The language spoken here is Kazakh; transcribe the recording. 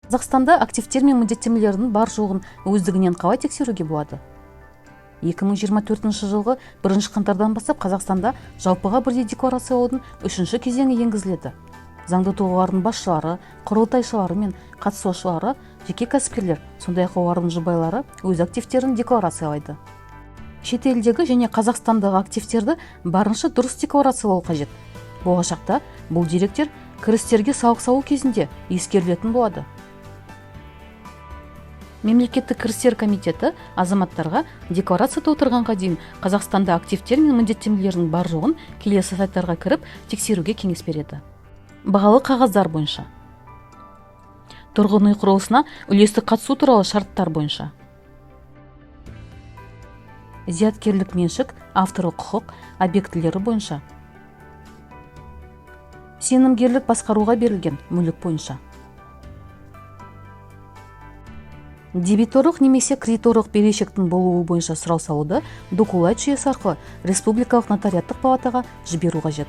Қазақстанда активтер мен міндеттемелердің бар жоғын өздігінен қалай тексеруге болады? 2024 жылғы 1 қаңтардан бастап Қазақстанда жалпыға бірдей декларациялаудың үшінші кезеңі енгізіледі. Заңды тұлғалардың басшылары, құрылтайшылары мен қатысушылары, жеке кәсіпкерлер, сондай-ақ олардың жұбайлары өз активтерін декларациялайды. Шетелдегі және Қазақстандағы активтерді барынша дұрыс декларациялау қажет. Болашақта бұл деректер кірістерге салық салу кезінде ескерілетін болады. Мемлекеттік кірістер комитеті азаматтарға декларация толтырғанға дейін Қазақстанда активтер мен міндеттемелердің бар жоғын келесі сайттарға кіріп тексеруге кеңес береді. Бағалы қағаздар бойынша, тұрғын үй құрылысына үлестік қатысу туралы шарттар бойынша, зияткерлік меншік, авторлық құқық объектілері бойынша, сенімгерлік басқаруға берілген мүлік бойынша, дебиторлық немесе кредиторлық берешектің болуы бойынша сұрау салуды Докулайт жүйесі арқылы Республикалық нотариаттық палатаға жіберу қажет.